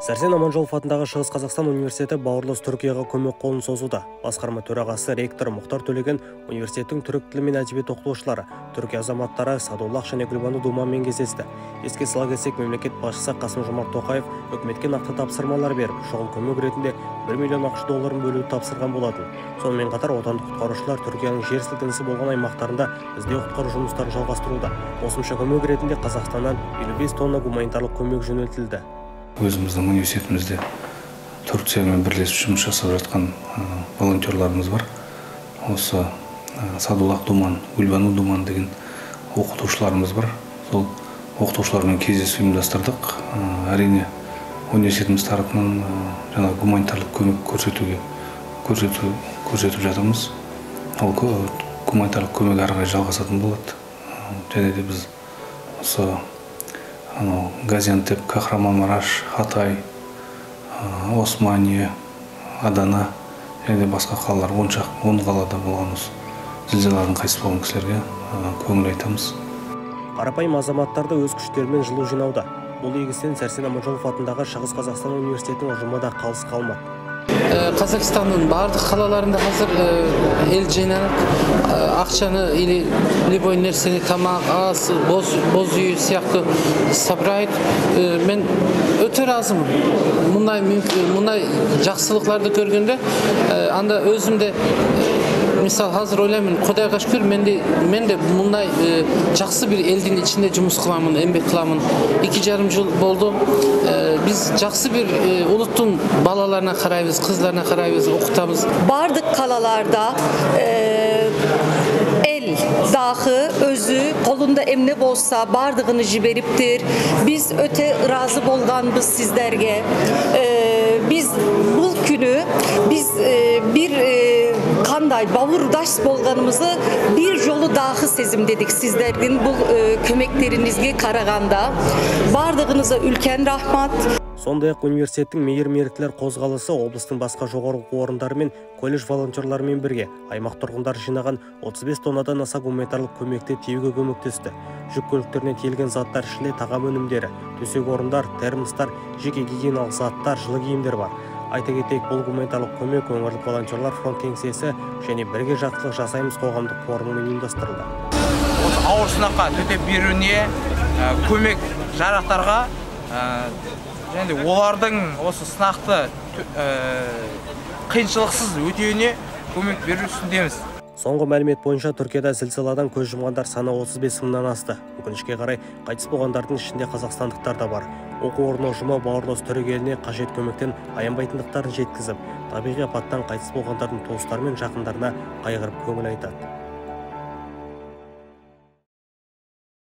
Сәрсен Аманжолов атындағы Шығыс Қазақстан университеті бауырлас Түркияға көмек қолын созуда. Басқарма төрағасы ректор Мұхтар Төлеген университеттің түрік тілі мен әдебиет оқытушылары, Түркия азаматтары Садуллах және Гүлбану Думанмен кездесті. Еске сала кетсек, мемлекет басшысы Қасым-Жомарт Тоқаев үкіметке нақты тапсырмалар беріп, шұғыл көмек ретінде 1 миллион ақш долларын бөлуді тапсырған болатын. Сонымен қатар отандық құтқарушылар Түркияның жер сілкінісі болған аймақтарында іздеу құтқару жұмыстарын жалғастыруда. Қосымша көмек ретінде Қазақстаннан 55 тонна гуманитарлық көмек жөнелтілді. Өзіміздің университетімізде Турциямен бірлесіп жұмыс жасап жатқан волонтерларымыз бар. Осы Садуллах Думан, Гүлбану Думан деген оқытушыларымыз бар. Сол оқытушылармен кездесу ұйымдастырдық. Әрине, университетіміз тарапынан жаңа гуманитарлық көмек көрсетіп жатырмыз. Ол гуманитарлық көмек әрі қарай жалғасатын болады. Және де біз осы Газиантеп, Кахраманмараш, Хатай, Османия, Адана және де басқа қалалар, 10 қалада болған осы зілзаладан қайтыс болған кісілерге көңіл айтамыз. Қарапайым азаматтар да өз күштерімен жылу жинауда. Бұл егістен Сәрсен Аманжолов атындағы Шығыс Қазақстан университетінің ұжымы да қалыс қалмады. Қазақстанның барлық қалаларында қазір ел жинап, ақшаны или любой нәрсені, тамақ, ас, боз үй сияқты собирает. Мен өте разымын. Мұндай жақсылықтарды көргенде, анда өзім де, мысал қазір ойлаймын, Құдайға шүкір, мен де мұндай жақсы бір елдің ішінде жұмыс қыламын, еңбек қыламын. 2,5 жыл болды. Біз жақсы бір ұлттың балаларына қараймыз, қыздарына қараймыз, оқытамыз. Барлық қалаларда el dağı özü kolunda emne bolsa bardığını jiberiptir. Biz öte razı bolganbız sizlerge. Biz bu günü biz bir kanday bavurdaş bolganımızı bir yolu dağı sezim dedik sizlerin bu kömeklerinizge karaganda. Bardığınıza ülken rahmat. Сондай-ақ университеттің мейірім еріктілер қозғалысы облыстың басқа жоғары оқу орындары мен колледж волонтерларымен бірге аймақ тұрғындары жинаған 35 тоннадан аса гуманитарлық көмекті тиеуге көмектесті. Жүк көліктеріне тиелген заттар ішінде тағам өнімдері, төсек орындар, термостар, жеке гигиеналық заттар, жылы киімдер бар. Айта кетейік, бұл гуманитарлық көмек өңірлік волонтерлар фронт кеңсесі және бірге жақсылық жасаймыз қоғамдық қорымен ұйымдастырылды. Осы ауыр сынаққа төтеп беруіне, көмек жарақтарға, және олардың осы сынақты қиыншылықсыз өтеуіне көмек беру үстіндеміз. Соңғы мәлімет бойынша Түркияда зілзаладан көз жұмғандар саны 35 мыңнан асты. Өкінішке қарай, қайтыс болғандардың ішінде қазақстандықтар да бар. Оқу орны ұжымы бауырлас түрік еліне қажет көмектен аянбайтындықтарын жеткізіп, табиғи апаттан қайтыс болғандардың туыстары мен жақындарына қайғырып көңіл айтады.